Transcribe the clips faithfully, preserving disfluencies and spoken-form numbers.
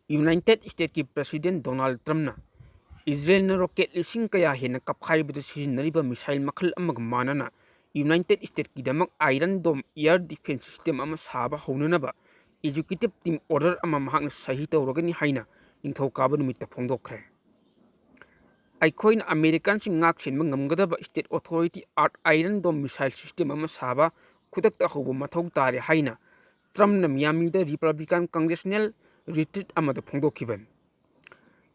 United ꯁ꯭ꯇꯦꯠꯀꯤ president Donald ꯇ꯭ꯔꯝꯞꯅ ꯏꯖꯔꯦꯜꯅ ꯔꯣꯀꯦꯠ ꯂꯤꯁꯤꯡ ꯀꯌꯥ ꯍꯦꯟꯅ ꯀꯥꯞꯈꯥꯏꯕꯗ ꯁꯤꯖꯤꯟꯅꯔꯤꯕ ꯃꯤꯁꯥꯏꯜ ꯃꯈꯜ ꯑꯃꯒ ꯃꯥꯟꯅꯅ ꯌꯨꯅꯥꯏꯇꯦꯗ ꯁ꯭ꯇꯦꯠꯀꯤꯗꯃꯛ Iron Dome air defence system ꯑꯃ ꯁꯥꯕ ꯍꯧꯅꯅꯕ ꯑꯦꯖꯨꯀꯦꯇꯤꯚ ꯇꯤꯝ ꯑꯣꯔꯗꯔ ꯑꯃ ꯃꯍꯥꯛꯅ ꯁꯍꯤ ꯇꯧꯔꯒꯅꯤ ꯍꯥꯏꯅ ꯅꯤꯡꯊꯧꯀꯥꯕ ꯅꯨꯃꯤꯠꯇ ꯐꯣꯡꯗꯣꯛꯈ꯭ꯔꯦ꯫ ꯑꯩꯈꯣꯏꯅ ꯑꯃꯦꯔꯤꯀꯥꯟꯁꯤꯡ ꯉꯥꯛꯁꯦꯟꯕ ꯉꯝꯒꯗꯕ state authority art Iron Dome missile system ꯑꯃ ꯁꯥꯕ ꯈꯨꯗꯛꯇ ꯍꯧꯕ ꯃꯊꯧ ꯇꯥꯔꯦ ꯍꯥꯏꯅ ꯇ꯭ꯔꯝꯞꯅ ꯃꯤꯌꯥꯃꯤꯗ ꯔꯤꯄꯕ꯭ꯂꯤꯀꯥꯟ ꯀꯪꯒ꯭ꯔꯦꯁꯅꯦꯜ ꯔꯤꯇ꯭ꯔꯤꯠ ꯑꯃꯗ ꯐꯣꯡꯗꯣꯛꯈꯤꯕꯅꯤ꯫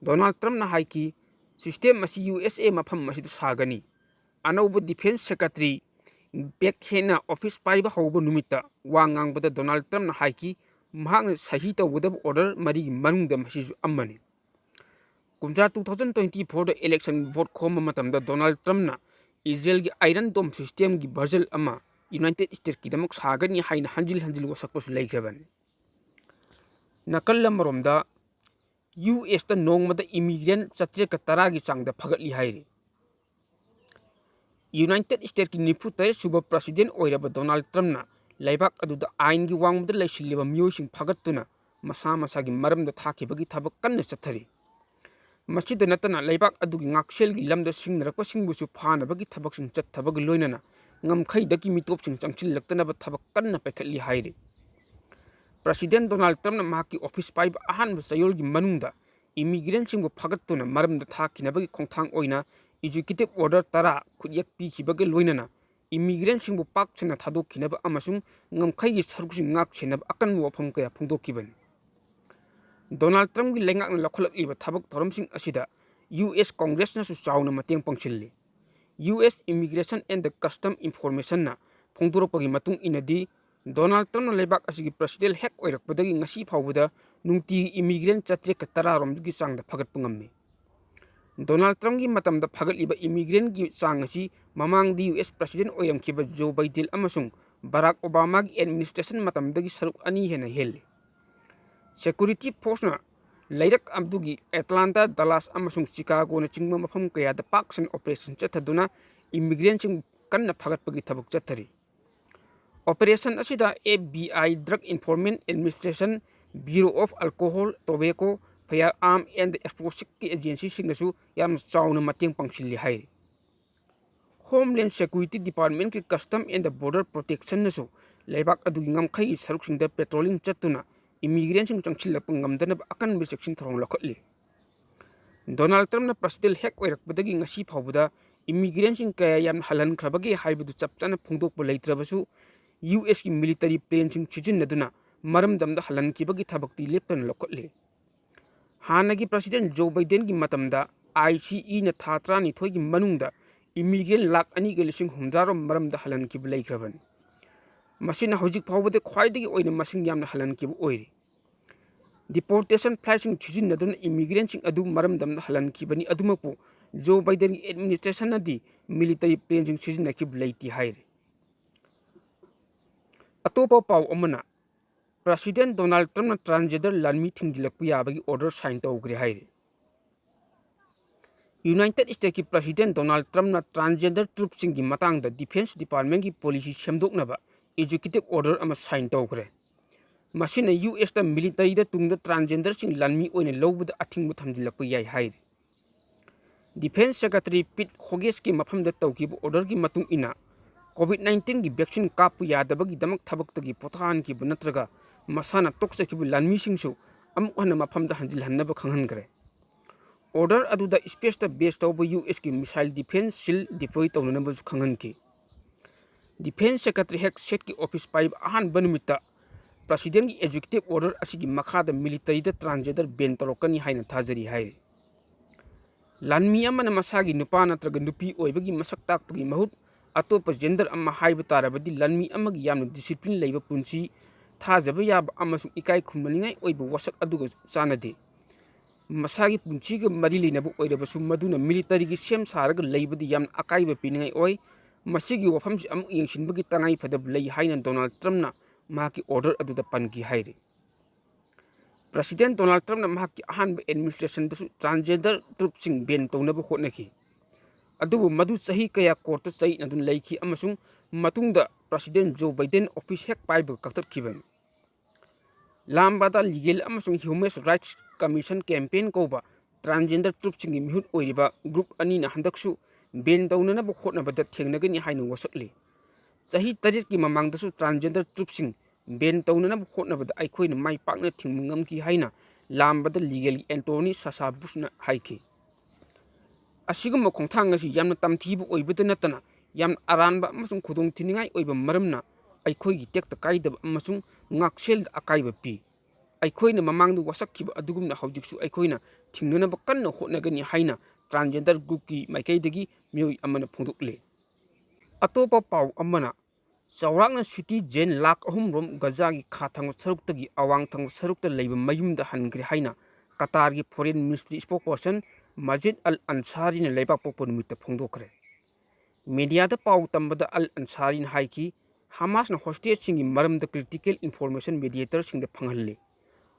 ꯗꯣꯅꯥꯜꯗ ꯇ꯭ꯔꯝꯞꯅ ꯍꯥꯏꯈꯤ, "ꯁꯤꯁꯇꯦꯝ ꯑꯁꯤ ꯌꯨ ꯑꯦꯁ ꯑꯦ ꯃꯐꯝ ꯑꯁꯤꯗ ꯁꯥꯒꯅꯤ꯫" ꯑꯅꯧꯕ ꯗꯤꯐꯦꯟꯁ ꯁꯦꯀ꯭ꯔꯦꯇꯔꯤ ꯕꯦꯛ ꯍꯦꯟꯅ ꯑꯣꯐꯤꯁ ꯄꯥꯏꯕ ꯍꯧꯕ ꯅꯨꯃꯤꯠꯇ ꯋꯥ ꯉꯥꯡꯕꯗ ꯗꯣꯅꯥꯜꯗ ꯇ꯭ꯔꯝꯞꯅ ꯍꯥꯏꯈꯤ, ꯃꯍꯥꯛꯅ ꯁꯍꯤ ꯇꯧꯒꯗꯕ ꯑꯣꯔꯗꯔ ꯃꯔꯤꯒꯤ ꯃꯅꯨꯡꯗ ꯃꯁꯤꯁꯨ ꯑꯃꯅꯤ꯫ ꯀꯨꯝꯖꯥ two thousand twenty fourꯗ ꯏꯂꯦꯛꯁꯟ ꯚꯣꯠ ꯈꯣꯝꯕ ꯃꯇꯝꯗ ꯗꯣꯅꯥꯜꯗ ꯇ꯭ꯔꯝꯞꯅ ꯏꯖꯔꯦꯜꯒꯤ ꯑꯥꯏꯔꯟ ꯗꯣꯝ ꯁꯤꯁꯇꯦꯝꯒꯤ ꯚꯔꯖꯟ ꯑꯃ ꯌꯨꯅꯥꯏꯇꯦꯗ ꯁ꯭ꯇꯦꯠꯀꯤꯗꯃꯛ ꯁꯥꯒꯅꯤ ꯍꯥꯏꯅ ꯍꯟꯖꯤꯜ ꯍꯟꯖꯤꯜ ꯋꯥꯁꯛꯄꯁꯨ ꯂꯩꯈ꯭ꯔꯕꯅꯤ꯫ ꯅꯥꯀꯜ ꯑꯃꯔꯣꯝꯗ, ꯌꯨ ꯑꯦꯁꯇ ꯅꯣꯡꯃꯗ ꯏꯃꯤꯒ꯭ꯔꯦꯟ ꯆꯥꯇ꯭ꯔꯦꯠꯀ ꯇꯔꯥꯒꯤ ꯆꯥꯡꯗ ꯐꯒꯠꯂꯤ ꯍꯥꯏꯔꯤ꯫ ꯌꯨꯅꯥꯏꯇꯦꯗ ꯁ꯭ꯇꯦꯠꯀꯤ ꯅꯤꯐꯨ ꯇꯔꯦꯠ ꯁꯨꯕ ꯄ꯭ꯔꯁꯤꯗꯦꯟ ꯑꯣꯏꯔꯕ ꯗꯣꯅꯥꯜꯗ ꯇ꯭ꯔꯝꯞꯅ ꯂꯩꯕꯥꯛ ꯑꯗꯨꯗ ꯑꯥꯏꯟꯒꯤ ꯋꯥꯡꯃꯗ ꯂꯩꯁꯤꯜꯂꯤꯕ ꯃꯤꯑꯣꯏꯁꯤꯡ ꯐꯥꯒꯠꯇꯨꯅ ꯃꯁꯥ ꯃꯁꯥꯒꯤ ꯃꯔꯝꯗ ꯊꯥꯈꯤꯕꯒꯤ ꯊꯕꯛ ꯀꯟꯅ ꯆꯠꯊꯔꯤ꯫ ꯃꯁꯤꯗ ꯅꯠꯇꯅ ꯂꯩꯕꯥꯛ ꯑꯗꯨꯒꯤ ꯉꯥꯛꯁꯦꯜꯒꯤ ꯂꯝꯗ ꯁꯤꯡꯅꯔꯛꯄꯁꯤꯡꯕꯨꯁꯨ ꯐꯥꯅꯕꯒꯤ ꯊꯕꯛꯁꯤꯡ ꯆꯠꯊꯕꯒ ꯂꯣꯏꯅꯅ ꯉꯝꯈꯩꯗꯒꯤ ꯃꯤꯇꯣꯞꯁꯤꯡ ꯆꯪꯁꯤꯜꯂꯛꯇꯅꯕ ꯊꯕꯛ ꯀꯟꯅ ꯄꯥꯏꯈꯠꯂꯤ ꯍꯥꯏꯔꯤ꯫ ꯄ꯭ꯔꯁꯤꯗꯦꯟ ꯗꯣꯅꯥꯜꯗ ꯇ꯭ꯔꯝꯞꯅ ꯃꯍꯥꯛꯀꯤ ꯑꯣꯐꯤꯁ ꯄꯥꯏꯕ ꯑꯍꯥꯟꯕ ꯆꯌꯣꯜꯒꯤ ꯃꯅꯨꯡꯗ ꯏꯃꯤꯒ꯭ꯔꯦꯟꯁꯤꯡꯕꯨ ꯐꯥꯒꯠꯇꯨꯅ ꯃꯔꯝꯗ ꯊꯥꯈꯤꯅꯕꯒꯤ ꯈꯣꯡꯊꯥꯡ ꯑꯣꯏꯅ ꯑꯦꯖꯨꯀꯦꯇꯤꯚ ꯑꯣꯔꯗꯔ ꯇꯔꯥ ꯈꯨꯠꯌꯦꯛ ꯄꯤꯈꯤꯕꯒ ꯂꯣꯏꯅꯅ ꯏꯃꯤꯒ꯭ꯔꯦꯟꯁꯤꯡꯕꯨ ꯄꯥꯛ ꯁꯟꯅ ꯊꯥꯗꯣꯛꯈꯤꯅꯕ ꯑꯃꯁꯨꯡ ꯉꯝꯈꯩꯒꯤ ꯁꯔꯨꯛꯁꯤꯡ ꯉꯥꯛ ꯁꯦꯟꯅꯕ ꯑꯀꯟꯕ ꯋꯥꯐꯝ ꯀꯌꯥ ꯐꯣꯡꯗꯣꯛꯈꯤꯕꯅꯤ꯫ ꯗꯣꯅꯥꯜꯗ ꯇ꯭ꯔꯝꯞꯀꯤ ꯂꯩꯉꯥꯛꯅ ꯂꯧꯈꯠꯂꯛꯂꯤꯕ ꯊꯕꯛ ꯊꯧꯔꯝꯁꯤꯡ ꯑꯁꯤꯗ ꯌꯨ ꯑꯦꯁ ꯀꯣꯡꯒ꯭ꯔꯦꯁꯅꯁꯨ ꯆꯥꯎꯅ ꯃꯇꯦꯡ ꯄꯥꯡꯁꯤꯜꯂꯤ꯫ U S Immigration and Custom Informationꯅ ꯐꯣꯡꯗꯣꯔꯛꯄꯒꯤ ꯃꯇꯨꯡ ꯏꯟꯅꯗꯤ, ꯗꯣꯅꯥꯜꯗ ꯇ꯭ꯔꯝꯞꯅ ꯂꯩꯕꯥꯛ ꯑꯁꯤꯒꯤ ꯄ꯭ꯔꯁꯤꯗꯦꯟ ꯍꯦꯛ ꯑꯣꯏꯔꯛꯄꯗꯒꯤ ꯉꯁꯤ ꯐꯥꯎꯕꯗ ꯅꯨꯡꯇꯤꯒꯤ ꯏꯃꯤꯒ꯭ꯔꯦꯟ ꯆꯥꯇ꯭ꯔꯦꯠꯀ ꯇꯔꯥ ꯔꯣꯝꯒꯤ ꯆꯥꯡꯗ ꯐꯒꯠꯄ ꯉꯝꯃꯤ꯫ ꯗꯣꯅꯥꯜꯗ ꯇ꯭ꯔꯝꯞꯀꯤ ꯃꯇꯝꯗ ꯐꯒꯠꯂꯤꯕ ꯏꯃꯤꯒ꯭ꯔꯦꯟꯒꯤ ꯆꯥꯡ ꯑꯁꯤ ꯃꯃꯥꯡꯗ ꯌꯨ ꯑꯦꯁ ꯄ꯭ꯔꯁꯤꯗꯦꯟ ꯑꯣꯏꯔꯝꯈꯤꯕ ꯖꯣ ꯕꯥꯏꯗꯦꯟ ꯑꯃꯁꯨꯡ ꯕꯔꯥꯛ ꯑꯣꯕꯥꯃꯥꯒꯤ ꯑꯦꯗꯃꯤꯅꯤꯁꯇ꯭ꯔꯦꯁꯟ ꯃꯇꯝꯗꯒꯤ ꯁꯔꯨꯛ ꯑꯅꯤ ꯍꯦꯟꯅ ꯍꯦꯜꯂꯤ꯫ ꯁꯦꯀ꯭ꯌꯨꯔꯤꯇꯤ ꯐꯣꯔꯁꯅ ꯂꯩꯔꯛ ꯑꯗꯨꯒꯤ ꯑꯦꯇꯂꯥꯟꯇꯥ, ꯗꯂꯥꯁ ꯑꯃꯁꯨꯡ ꯆꯤꯀꯥꯒꯣꯅꯆꯤꯡꯕ ꯃꯐꯝ ꯀꯌꯥꯗ ꯄꯥꯛ ꯁꯟꯅ ꯑꯣꯄꯔꯦꯁꯟ ꯆꯠꯊꯗꯨꯅ ꯏꯃꯤꯒ꯭ꯔꯦꯟꯁꯤꯡ ꯀꯟꯅ ꯐꯥꯒꯠꯄꯒꯤ ꯊꯕꯛ ꯆꯠꯊꯔꯤ꯫ ꯑꯣꯄꯔꯦꯁꯟ ꯑꯁꯤꯗ F B I, drug enforcement administration, Bureau of Alcohol, Tobacco, Firearm and Explosiveꯀꯤ agencyꯁꯤꯡꯅꯁꯨ ꯌꯥꯝꯅ ꯆꯥꯎꯅ ꯃꯇꯦꯡ ꯄꯥꯡꯁꯤꯜꯂꯤ ꯍꯥꯏꯔꯤ꯫ Homeland Security Departmentꯀꯤ Custom and Border Protectionꯅꯁꯨ ꯂꯩꯕꯥꯛ ꯑꯗꯨꯒꯤ ꯉꯝꯈꯩꯒꯤ ꯁꯔꯨꯛꯁꯤꯡꯗ patrolling ꯆꯠꯇꯨꯅ immigrantꯁꯤꯡ ꯆꯪꯁꯤꯜꯂꯛꯄ ꯉꯝꯗꯅꯕ ꯑꯀꯟꯕ ꯆꯦꯛꯁꯤꯟ ꯊꯧꯔꯥꯡ ꯂꯧꯈꯠꯂꯤ꯫ ꯗꯣꯅꯥꯜꯗ ꯇ꯭ꯔꯝꯞꯅ president ꯍꯦꯛ ꯑꯣꯏꯔꯛꯄꯗꯒꯤ ꯉꯁꯤ ꯐꯥꯎꯕꯗ immigrantꯁꯤꯡ ꯀꯌꯥ ꯌꯥꯝꯅ ꯍꯜꯍꯟꯈ꯭ꯔꯕꯒꯦ ꯍꯥꯏꯕꯗꯨ ꯆꯞ ꯆꯥꯅ ꯐꯣꯡꯗꯣꯛꯄ ꯂꯩꯇ꯭ꯔꯕꯁꯨ, ꯌꯨ ꯑꯦꯁꯀꯤ military planeꯁꯤꯡ ꯁꯤꯖꯤꯟꯅꯗꯨꯅ ꯃꯔꯝꯗꯝꯗ ꯍꯜꯍꯟꯈꯤꯕꯒꯤ ꯊꯕꯛꯇꯤ ꯂꯦꯞꯇꯅ ꯂꯧꯈꯠꯂꯤ꯫ ꯍꯥꯟꯅꯒꯤ president ꯖꯣ ꯕꯥꯏꯗꯦꯟꯒꯤ ꯃꯇꯝꯗ ICEꯅ ꯊꯥ ꯇꯔꯥꯅꯤꯊꯣꯏꯒꯤ ꯃꯅꯨꯡꯗ immigrant ꯂꯥꯈ ꯑꯅꯤꯒ ꯂꯤꯁꯤꯡ ꯍꯨꯝꯗ꯭ꯔꯥ ꯔꯣꯝ ꯃꯔꯝꯗ ꯍꯜꯍꯟꯈꯤꯕ ꯂꯩꯈ꯭ꯔꯕꯅꯤ꯫ ꯃꯁꯤꯅ ꯍꯧꯖꯤꯛ ꯐꯥꯎꯕꯗ ꯈ꯭ꯋꯥꯏꯗꯒꯤ ꯑꯣꯏꯅ ꯃꯁꯤꯡ ꯌꯥꯝꯅ ꯍꯜꯍꯟꯈꯤꯕ ꯑꯣꯏꯔꯤ꯫ Deportation flightꯁꯤꯡ ꯁꯤꯖꯤꯟꯅꯗꯨꯅ immigrantꯁꯤꯡ ꯑꯗꯨ ꯃꯔꯝꯗꯝꯗ ꯍꯜꯍꯟꯈꯤꯕꯅꯤ꯫ ꯑꯗꯨꯃꯛꯄꯨ ꯖꯣ ꯕꯥꯏꯗꯦꯟꯒꯤ administrationꯅꯗꯤ military planeꯁꯤꯡ ꯁꯤꯖꯤꯟꯅꯈꯤꯕ ꯂꯩꯇꯦ ꯍꯥꯏꯔꯤ꯫ ꯑꯇꯣꯞꯄ ꯄꯥꯎ ꯑꯃꯅ, president ꯗꯣꯅꯥꯜꯗ ꯇ꯭ꯔꯝꯞꯅ transgender ꯂꯥꯟꯃꯤ ꯊꯤꯡꯖꯤꯜꯂꯛꯄ ꯌꯥꯕꯒꯤ order sign ꯇꯧꯈ꯭ꯔꯦ ꯍꯥꯏꯔꯤ꯫ United Statesꯀꯤ president ꯗꯣꯅꯥꯜꯗ ꯇ꯭ꯔꯝꯞꯅ transgender troopꯁꯤꯡꯒꯤ ꯃꯇꯥꯡꯗ defence departmentꯀꯤ policy ꯁꯦꯝꯗꯣꯛꯅꯕ executive order ꯑꯃ sign ꯇꯧꯈ꯭ꯔꯦ꯫ ꯃꯁꯤꯅ ꯌꯨ ꯑꯦꯁꯇ militaryꯗ ꯇꯨꯡꯗ transgenderꯁꯤꯡ ꯂꯥꯟꯃꯤ ꯑꯣꯏꯅ ꯂꯧꯕꯗ ꯑꯊꯤꯡꯕ ꯊꯝꯖꯤꯜꯂꯛꯄ ꯌꯥꯏ ꯍꯥꯏꯔꯤ꯫ Defence Secretary Pete Huggesꯀꯤ ꯃꯐꯝꯗ ꯇꯧꯈꯤꯕ orderꯒꯤ ꯃꯇꯨꯡ ꯏꯟꯅ, COVID nineteenꯒꯤ vaccine ꯀꯥꯞꯄ ꯌꯥꯗꯕꯒꯤꯗꯃꯛ ꯊꯕꯛꯇꯒꯤ ꯄꯣꯊꯥꯍꯟꯈꯤꯕ ꯅꯠꯇ꯭ꯔꯒ ꯃꯁꯥꯅ ꯇꯣꯛꯆꯈꯤꯕ ꯂꯥꯟꯃꯤꯁꯤꯡꯁꯨ ꯑꯃꯨꯛ ꯍꯟꯅ ꯃꯐꯝꯗ ꯍꯟꯖꯤꯜꯍꯟꯅꯕ ꯈꯪꯍꯟꯈ꯭ꯔꯦ꯫ Order ꯑꯗꯨꯗ spaceꯇ base ꯇꯧꯕ ꯌꯨ ꯑꯦꯁꯀꯤ missile defence shield deploy ꯇꯧꯅꯅꯕꯁꯨ ꯈꯪꯍꯟꯈꯤ꯫ Defence Secretary ꯍꯦꯒꯁꯦꯠꯀꯤ office ꯄꯥꯏꯕ ꯑꯍꯥꯟꯕ ꯅꯨꯃꯤꯠꯇ presidentꯀꯤ executive order ꯑꯁꯤꯒꯤ ꯃꯈꯥꯗ militaryꯗ transgender ban ꯇꯧꯔꯛꯀꯅꯤ ꯍꯥꯏꯅ ꯊꯥꯖꯔꯤ ꯍꯥꯏꯔꯤ꯫ ꯂꯥꯟꯃꯤ ꯑꯃꯅ ꯃꯁꯥꯒꯤ ꯅꯨꯄꯥ ꯅꯠꯇ꯭ꯔꯒ ꯅꯨꯄꯤ ꯑꯣꯏꯕꯒꯤ ꯃꯁꯛ ꯇꯥꯛꯄꯒꯤ ꯃꯍꯨꯠ ꯑꯇꯣꯞꯄ gender ꯑꯃ ꯍꯥꯏꯕ ꯇꯥꯔꯕꯗꯤ, ꯂꯥꯟꯃꯤ ꯑꯃꯒꯤ ꯌꯥꯝꯅ discipline ꯂꯩꯕ ꯄꯨꯟꯁꯤ, ꯊꯥꯖꯕ ꯌꯥꯕ ꯑꯃꯁꯨꯡ ꯏꯀꯥꯏ ꯈꯨꯝꯅꯅꯤꯡꯉꯥꯏ ꯑꯣꯏꯕ ꯋꯥꯁꯛ ꯑꯗꯨꯒ ꯆꯥꯟꯅꯗꯦ꯫ ꯃꯁꯥꯒꯤ ꯄꯨꯟꯁꯤꯒ ꯃꯔꯤ ꯂꯩꯅꯕ ꯑꯣꯏꯔꯕꯁꯨ, ꯃꯗꯨꯅ militaryꯒꯤ ꯁꯦꯝ ꯁꯥꯔꯒ ꯂꯩꯕꯗꯤ ꯌꯥꯝꯅ ꯑꯀꯥꯏꯕ ꯄꯤꯅꯤꯡꯉꯥꯏ ꯑꯣꯏ꯫ ꯃꯁꯤꯒꯤ ꯋꯥꯐꯝꯁꯤ ꯑꯃꯨꯛ ꯌꯦꯡꯁꯤꯟꯕꯒꯤ ꯇꯉꯥꯏ ꯐꯗꯕ ꯂꯩ ꯍꯥꯏꯅ ꯗꯣꯅꯥꯜꯗ ꯇ꯭ꯔꯝꯞꯅ ꯃꯍꯥꯛꯀꯤ order ꯑꯗꯨꯗ ꯄꯟꯈꯤ ꯍꯥꯏꯔꯤ꯫ President ꯗꯣꯅꯥꯜꯗ ꯇ꯭ꯔꯝꯞꯅ ꯃꯍꯥꯛꯀꯤ ꯑꯍꯥꯟꯕ administrationꯗꯁꯨ transgender troopꯁꯤꯡ ban ꯇꯧꯅꯕ ꯍꯣꯠꯅꯈꯤ, ꯑꯗꯨꯕꯨ ꯃꯗꯨ ꯆꯍꯤ ꯀꯌꯥ courtꯇ ꯆꯌꯦꯠꯅꯗꯨꯅ ꯂꯩꯈꯤ ꯑꯃꯁꯨꯡ ꯃꯇꯨꯡꯗ president ꯖꯣ ꯕꯥꯏꯗꯦꯟ office ꯍꯦꯛ ꯄꯥꯏꯕꯒ ꯀꯛꯊꯠꯈꯤꯕꯅꯤ꯫ ꯂꯥꯝꯕꯥꯗ Legal ꯑꯃꯁꯨꯡ Human Rights Commission Campaign ꯀꯧꯕ transgender groupꯁꯤꯡꯒꯤ ꯃꯤꯍꯨꯠ ꯑꯣꯏꯔꯤꯕ group ꯑꯅꯤꯅ ꯍꯟꯗꯛꯁꯨ ban ꯇꯧꯅꯅꯕ ꯍꯣꯠꯅꯕꯗ ꯊꯦꯡꯅꯒꯅꯤ ꯍꯥꯏꯅ ꯋꯥꯁꯛꯂꯤ꯫ ꯆꯍꯤ ꯇꯔꯦꯠꯀꯤ ꯃꯃꯥꯡꯗꯁꯨ transgender groupꯁꯤꯡ ban ꯇꯧꯅꯅꯕ ꯍꯣꯠꯅꯕꯗ ꯑꯩꯈꯣꯏꯅ ꯃꯥꯏ ꯄꯥꯛꯅ ꯊꯤꯡꯕ ꯉꯝꯈꯤ ꯍꯥꯏꯅ ꯂꯥꯝꯕꯥꯗ Legalꯒꯤ attorney Sasha Bushꯅ ꯍꯥꯏꯈꯤ꯫ ꯑꯁꯤꯒꯨꯝꯕ ꯈꯣꯡꯊꯥꯡ ꯑꯁꯤ ꯌꯥꯝꯅ ꯇꯝꯊꯤꯕ ꯑꯣꯏꯕꯇ ꯅꯠꯇꯅ ꯌꯥꯝꯅ ꯑꯔꯥꯟꯕ ꯑꯃꯁꯨꯡ ꯈꯨꯗꯣꯡꯊꯤꯅꯤꯡꯉꯥꯏ ꯑꯣꯏꯕ ꯃꯔꯝꯅ ꯑꯩꯈꯣꯏꯒꯤ ꯇꯦꯛꯇ ꯀꯥꯏꯗꯕ ꯑꯃꯁꯨꯡ ꯉꯥꯛꯁꯦꯜꯗ ꯑꯀꯥꯏꯕ ꯄꯤ꯫ ꯑꯩꯈꯣꯏꯅ ꯃꯃꯥꯡꯗ ꯋꯥꯁꯛꯈꯤꯕ ꯑꯗꯨꯒꯨꯝꯅ ꯍꯧꯖꯤꯛꯁꯨ ꯑꯩꯈꯣꯏꯅ ꯊꯤꯡꯅꯅꯕ ꯀꯟꯅ ꯍꯣꯠꯅꯒꯅꯤ ꯍꯥꯏꯅ transgender groupꯀꯤ ꯃꯥꯏꯀꯩꯗꯒꯤ ꯃꯤꯑꯣꯏ ꯑꯃꯅ ꯐꯣꯡꯗꯣꯛꯂꯦ꯫ ꯑꯇꯣꯞꯄ ꯄꯥꯎ ꯑꯃꯅ, ꯆꯥꯎꯔꯥꯛꯅ citizen ꯂꯥꯈ ꯑꯍꯨꯝ ꯔꯣꯝ ꯒꯖꯥꯒꯤ ꯈꯥ ꯊꯪꯕ ꯁꯔꯨꯛꯇꯒꯤ ꯑꯋꯥꯡ ꯊꯪꯕ ꯁꯔꯨꯛꯇ ꯂꯩꯕ ꯃꯌꯨꯝꯗ ꯍꯟꯈ꯭ꯔꯦ ꯍꯥꯏꯅ ꯀꯇꯥꯔꯒꯤ Foreign Ministry spokesperson ꯃꯥꯖꯤꯗ ꯑꯜ ꯑꯟꯁꯥꯔꯤꯅ ꯂꯩꯕꯥꯛꯄꯣꯛꯄ ꯅꯨꯃꯤꯠꯇ ꯐꯣꯡꯗꯣꯛꯈ꯭ꯔꯦ꯫ ꯃꯤꯗꯤꯌꯥꯗ ꯄꯥꯎ ꯇꯝꯕꯗ ꯑꯜ ꯑꯟꯁꯥꯔꯤꯅ ꯍꯥꯏꯈꯤ, ꯍꯃꯥꯁꯅ hostageꯁꯤꯡꯒꯤ ꯃꯔꯝꯗ critical information mediatorꯁꯤꯡꯗ ꯐꯪꯍꯜꯂꯤ꯫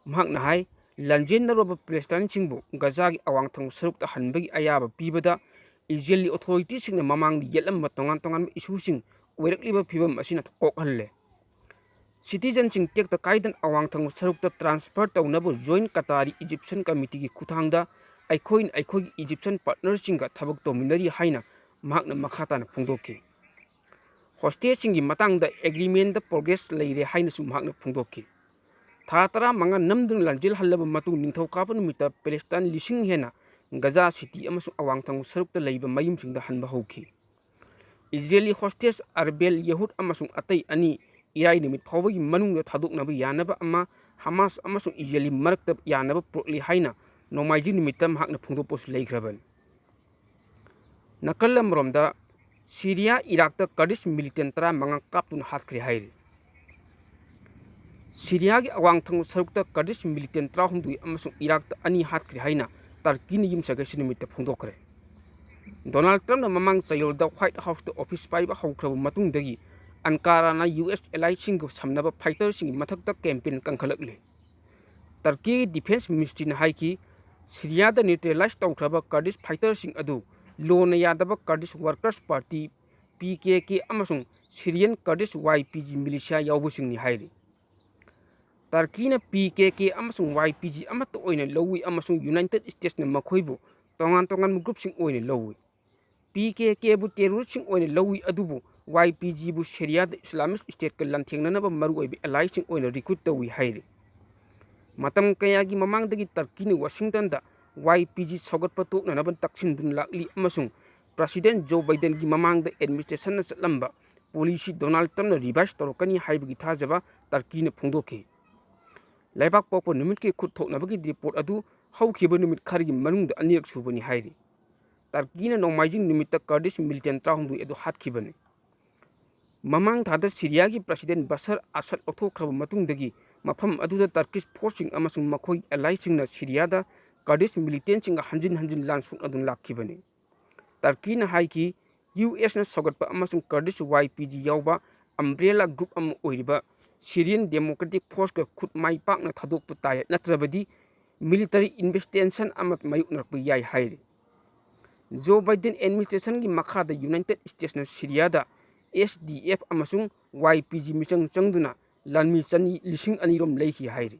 ꯃꯍꯥꯛꯅ ꯍꯥꯏ, ꯂꯥꯟꯖꯦꯟꯅꯔꯨꯕ ꯄꯦꯂꯦꯁꯇꯥꯏꯟꯁꯤꯡꯕꯨ ꯒꯖꯥꯒꯤ ꯑꯋꯥꯡ ꯊꯪꯕ ꯁꯔꯨꯛꯇ ꯍꯟꯕꯒꯤ ꯑꯌꯥꯕ ꯄꯤꯕꯗ ꯏꯖꯔꯦꯂꯤ authorityꯁꯤꯡꯅ ꯃꯃꯥꯡꯗ ꯌꯦꯠꯂꯝꯕ ꯇꯣꯉꯥꯟ ꯇꯣꯉꯥꯟꯕ issueꯁꯤꯡ ꯑꯣꯏꯔꯛꯂꯤꯕ ꯐꯤꯚꯝ ꯑꯁꯤꯅ ꯀꯣꯛꯍꯜꯂꯦ꯫ Citizenꯁꯤꯡ ꯇꯦꯛꯇ ꯀꯥꯏꯗꯅ ꯑꯋꯥꯡ ꯊꯪꯕ ꯁꯔꯨꯛꯇ transfer ꯇꯧꯅꯕ Joint Qatari Egyptian Committeeꯒꯤ ꯈꯨꯠꯊꯥꯡꯗ ꯑꯩꯈꯣꯏꯅ ꯑꯩꯈꯣꯏꯒꯤ Egyptian partnerꯁꯤꯡꯒ ꯊꯕꯛ ꯇꯧꯃꯤꯟꯅꯔꯤ ꯍꯥꯏꯅ ꯃꯍꯥꯛꯅ ꯃꯈꯥ ꯇꯥꯅ ꯐꯣꯡꯗꯣꯛꯈꯤ꯫ Hostageꯁꯤꯡꯒꯤ ꯃꯇꯥꯡꯗ agreementꯇ progress ꯂꯩꯔꯦ ꯍꯥꯏꯅꯁꯨ ꯃꯍꯥꯛꯅ ꯐꯣꯡꯗꯣꯛꯈꯤ꯫ ꯊꯥ ꯇꯔꯥꯃꯉꯥ ꯅꯝꯗꯨꯅ ꯂꯥꯟꯖꯦꯜꯍꯜꯂꯕ ꯃꯇꯨꯡ ꯅꯤꯡꯊꯧꯀꯥꯕ ꯅꯨꯃꯤꯠꯇ ꯄꯦꯂꯦꯁꯇꯥꯏꯟ ꯂꯤꯁꯤꯡ ꯍꯦꯟꯅ ꯒꯖꯥ city ꯑꯃꯁꯨꯡ ꯑꯋꯥꯡ ꯊꯪꯕ ꯁꯔꯨꯛꯇ ꯂꯩꯕ ꯃꯌꯨꯝꯁꯤꯡꯗ ꯍꯟꯕ ꯍꯧꯈꯤ꯫ ꯏꯖꯔꯦꯂꯤ hostage ꯑꯔꯕꯦꯜ ꯌꯦꯍꯨꯗ ꯑꯃꯁꯨꯡ ꯑꯇꯩ ꯑꯅꯤ ꯏꯔꯥꯏ ꯅꯨꯃꯤꯠ ꯐꯥꯎꯕꯒꯤ ꯃꯅꯨꯡꯗ ꯊꯥꯗꯣꯛꯅꯕ ꯌꯥꯅꯕ ꯑꯃ ꯍꯃꯥꯁ ꯑꯃꯁꯨꯡ ꯏꯖꯔꯦꯂꯤ ꯃꯔꯛꯇ ꯌꯥꯅꯕ ꯄꯨꯔꯛꯂꯤ ꯍꯥꯏꯅ ꯅꯣꯡꯃꯥꯏꯖꯤꯡ ꯅꯨꯃꯤꯠꯇ ꯃꯍꯥꯛꯅ ꯐꯣꯡꯗꯣꯛꯄꯁꯨ ꯂꯩꯈ꯭ꯔꯕꯅꯤ꯫ ꯅꯥꯀꯜ ꯑꯃꯔꯣꯝꯗ, ꯁꯤꯔꯤꯌꯥ ꯏꯔꯥꯛꯇ Kurdish militant ꯇꯔꯥꯃꯉꯥ ꯀꯥꯞꯇꯨꯅ ꯍꯥꯠꯈ꯭ꯔꯦ ꯍꯥꯏꯔꯤ꯫ ꯁꯤꯔꯤꯌꯥꯒꯤ ꯑꯋꯥꯡ ꯊꯪꯕ ꯁꯔꯨꯛꯇ Kurdish militant ꯇꯔꯥꯍꯨꯝꯗꯣꯏ ꯑꯃꯁꯨꯡ ꯏꯔꯥꯛꯇ ꯑꯅꯤ ꯍꯥꯠꯈ꯭ꯔꯦ ꯍꯥꯏꯅ ꯇꯔꯀꯤꯅ ꯌꯨꯝꯁꯀꯩꯁ ꯅꯨꯃꯤꯠꯇ ꯐꯣꯡꯗꯣꯛꯈ꯭ꯔꯦ꯫ ꯗꯣꯅꯥꯜꯗ ꯇ꯭ꯔꯝꯞꯅ ꯃꯃꯥꯡ ꯆꯌꯣꯜꯗ White Houseꯇ office ꯄꯥꯏꯕ ꯍꯧꯈ꯭ꯔꯕ ꯃꯇꯨꯡꯗꯒꯤ ꯑꯟꯀꯥꯔꯥꯅ ꯌꯨ ꯑꯦꯁ allyꯁꯤꯡꯒ ꯁꯝꯅꯕ fighterꯁꯤꯡꯒꯤ ꯃꯊꯛꯇ campaign ꯀꯟꯈꯠꯂꯛꯂꯤ꯫ ꯇꯔꯀꯤꯒꯤ Defence Ministryꯅ ꯍꯥꯏꯈꯤ, ꯁꯤꯔꯤꯌꯥꯗ neutralize ꯇꯧꯈ꯭ꯔꯕ Kurdish fighterꯁꯤꯡ ꯑꯗꯨ ꯂꯣꯅ ꯌꯥꯗꯕ Kurdish Workers Party, P K K, ꯑꯃꯁꯨꯡ Syrian Kurdish Y P G militia ꯌꯥꯎꯕꯁꯤꯡꯅꯤ ꯍꯥꯏꯔꯤ꯫ ꯇꯔꯀꯤꯅ ꯄꯤ ꯀꯦ ꯀꯦ ꯑꯃꯁꯨꯡ ꯋꯥꯏ ꯄꯤ ꯖꯤ ꯑꯃꯠꯇ ꯑꯣꯏꯅ ꯂꯧꯏ ꯑꯃꯁꯨꯡ ꯌꯨꯅꯥꯏꯇꯦꯗ ꯁ꯭ꯇꯦꯠꯁꯅ ꯃꯈꯣꯏꯕꯨ ꯇꯣꯉꯥꯟ ꯇꯣꯉꯥꯟꯕ ꯒ꯭ꯔꯨꯞꯁꯤꯡ ꯑꯣꯏꯅ ꯂꯧꯏ꯫ ꯄꯤ ꯀꯦ ꯀꯦꯕꯨ ꯇꯦꯔꯣꯔꯤꯁꯁꯤꯡ ꯑꯣꯏꯅ ꯂꯧꯏ, ꯑꯗꯨꯕꯨ ꯋꯥꯏ ꯄꯤ ꯖꯤꯕꯨ ꯁꯤꯔꯤꯌꯥꯗ ꯏꯁꯂꯥꯃꯤꯛ ꯁ꯭ꯇꯦꯠꯀ ꯂꯥꯟꯊꯦꯡꯅꯅꯕ ꯃꯔꯨꯑꯣꯏꯕ ꯑꯦꯂꯥꯏꯁꯤꯡ ꯑꯣꯏꯅ ꯔꯤꯀ꯭ꯔꯨꯠ ꯇꯧꯏ ꯍꯥꯏꯔꯤ꯫ ꯃꯇꯝ ꯀꯌꯥꯒꯤ ꯃꯃꯥꯡꯗꯒꯤ ꯇꯔꯀꯤꯅ ꯋꯥꯁꯤꯡꯇꯟꯗ ꯋꯥꯏ ꯄꯤ ꯖꯤ ꯁꯧꯒꯠꯄ ꯇꯣꯛꯅꯅꯕ ꯇꯛꯁꯤꯟꯗꯨꯅ ꯂꯥꯛꯂꯤ ꯑꯃꯁꯨꯡ ꯄ꯭ꯔꯁꯤꯗꯦꯟ ꯖꯣ ꯕꯥꯏꯗꯦꯟꯒꯤ ꯃꯃꯥꯡꯗ ꯑꯦꯗꯃꯤꯅꯤꯁꯇ꯭ꯔꯦꯁꯟꯅ ꯆꯠꯂꯝꯕ ꯄꯣꯂꯤꯁꯤ ꯗꯣꯅꯥꯜꯗ ꯇ꯭ꯔꯝꯞꯅ ꯔꯤꯚꯥꯏꯁ ꯇꯧꯔꯛꯀꯅꯤ ꯍꯥꯏꯕꯒꯤ ꯊꯥꯖꯕ ꯇꯔꯀꯤꯅ ꯐꯣꯡꯗꯣꯛꯈꯤ꯫ ꯂꯩꯕꯥꯛ ꯄꯣꯛꯄ ꯅꯨꯃꯤꯠꯀꯤ ꯈꯨꯠ ꯊꯣꯛꯅꯕꯒꯤ ꯔꯤꯄꯣꯔꯠ ꯑꯗꯨ ꯍꯧꯈꯤꯕ ꯅꯨꯃꯤꯠ ꯈꯔꯒꯤ ꯃꯅꯨꯡꯗ ꯑꯅꯤꯔꯛ ꯁꯨꯕꯅꯤ ꯍꯥꯏꯔꯤ꯫ ꯇꯔꯀꯤꯅ ꯅꯣꯡꯃꯥꯏꯖꯤꯡ ꯅꯨꯃꯤꯠꯇ ꯀꯔꯗꯤꯁ ꯃꯤꯂꯤꯇꯦꯟ ꯇꯔꯥꯍꯨꯝꯗꯣꯏ ꯑꯗꯨ ꯍꯥꯠꯈꯤꯕꯅꯤ꯫ ꯃꯃꯥꯡ ꯊꯥꯗ ꯁꯤꯔꯤꯌꯥꯒꯤ ꯄ꯭ꯔꯁꯤꯗꯦꯟ ꯕꯁꯔ ꯑꯁꯗ ꯂꯧꯊꯣꯛꯈ꯭ꯔꯕ ꯃꯇꯨꯡꯗꯒꯤ ꯃꯐꯝ ꯑꯗꯨꯗ ꯇꯔꯀꯤꯁ ꯐꯣꯔꯁꯁꯤꯡ ꯑꯃꯁꯨꯡ ꯃꯈꯣꯏꯒꯤ ꯑꯦꯂꯥꯏꯁꯤꯡꯅ ꯁꯤꯔꯤꯌꯥꯗ ꯀꯔꯗꯤꯁ ꯃꯤꯂꯤꯇꯦꯟꯁꯤꯡꯒ ꯍꯟꯖꯤꯟ ꯍꯟꯖꯤꯟ ꯂꯥꯟ ꯁꯣꯛꯅꯗꯨꯅ ꯂꯥꯛꯈꯤꯕꯅꯤ꯫ ꯇꯔꯀꯤꯅ ꯍꯥꯏꯈꯤ, ꯌꯨ ꯑꯦꯁꯅ ꯁꯧꯒꯠꯄ ꯑꯃꯁꯨꯡ ꯀꯔꯗꯤꯁ ꯋꯥꯏ ꯄꯤ ꯖꯤ ꯌꯥꯎꯕ ꯑꯝꯕ꯭ꯔꯦꯂꯥ ꯒ꯭ꯔꯨꯞ ꯑꯃ ꯑꯣꯏꯔꯤꯕ ꯁꯤꯔꯤꯌꯟ ꯗꯦꯃꯣꯀ꯭ꯔꯦꯇꯤꯛ ꯐꯣꯔꯁꯀ ꯈꯨꯠ ꯃꯥꯏ ꯄꯥꯛꯅ ꯊꯥꯗꯣꯛꯄ ꯇꯥꯏ, ꯅꯠꯇ꯭ꯔꯕꯗꯤ ꯃꯤꯂꯤꯇꯔꯤ ꯏꯟꯚꯦꯁꯇꯦꯟꯁꯟ ꯑꯃ ꯃꯥꯌꯣꯛꯅꯔꯛꯄ ꯌꯥꯏ ꯍꯥꯏꯔꯤ꯫ ꯖꯣ ꯕꯥꯏꯗꯦꯟ ꯑꯦꯗꯃꯤꯅꯤꯁꯇ꯭ꯔꯦꯁꯟꯒꯤ ꯃꯈꯥꯗ ꯌꯨꯅꯥꯏꯇꯦꯗ ꯁ꯭ꯇꯦꯠꯁꯅ ꯁꯤꯔꯤꯌꯥꯗ ꯑꯦꯁ ꯗꯤ ꯑꯦꯐ ꯑꯃꯁꯨꯡ ꯋꯥꯏ ꯄꯤ ꯖꯤ ꯃꯤꯆꯪ ꯆꯪꯗꯨꯅ ꯂꯥꯟꯃꯤ ꯆꯅꯤ, ꯂꯤꯁꯤꯡ ꯑꯅꯤ ꯔꯣꯝ ꯂꯩꯈꯤ ꯍꯥꯏꯔꯤ꯫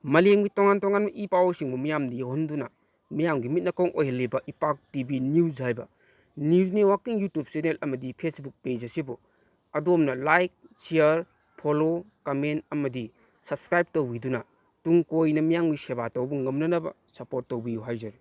ꯃꯥꯂꯦꯝꯒꯤ ꯇꯣꯉꯥꯟ ꯇꯣꯉꯥꯟꯕ ꯏ ꯄꯥꯎꯁꯤꯡꯕꯨ ꯃꯤꯌꯥꯝꯗ ꯌꯧꯍꯟꯗꯨꯅ ꯃꯤꯌꯥꯝꯒꯤ ꯃꯤꯠ ꯅꯥꯀꯣꯡ ꯑꯣꯏꯍꯜꯂꯤꯕ ꯏꯄꯥꯛ ꯇꯤ ꯚꯤ ꯅ꯭ꯌꯨꯁ ꯍꯥꯏꯕ ꯅ꯭ꯌꯨꯁ ꯅꯦꯠꯋꯥꯔꯛꯀꯤꯡ ꯌꯨꯇ꯭ꯌꯨꯕ ꯆꯦꯅꯦꯜ ꯑꯃꯗꯤ ꯐꯦꯁꯕꯨꯛ ꯄꯦꯖ ꯑꯁꯤꯕꯨ ꯑꯗꯣꯝꯅ ꯂꯥꯏꯛ, ꯁꯤꯌꯔ, ꯐꯣꯂꯣ, ꯀꯃꯦꯟ ꯑꯃꯗꯤ ꯁꯕꯁꯀ꯭ꯔꯥꯏꯕ ꯇꯧꯕꯤꯗꯨꯅ ꯇꯨꯡ ꯀꯣꯏꯅ ꯃꯤꯌꯥꯝꯒꯤ ꯁꯦꯕꯥ ꯇꯧꯕ ꯉꯝꯅꯅꯕ ꯁꯄꯣꯔꯠ ꯇꯧꯕꯤꯌꯨ ꯍꯥꯏꯖꯔꯤ꯫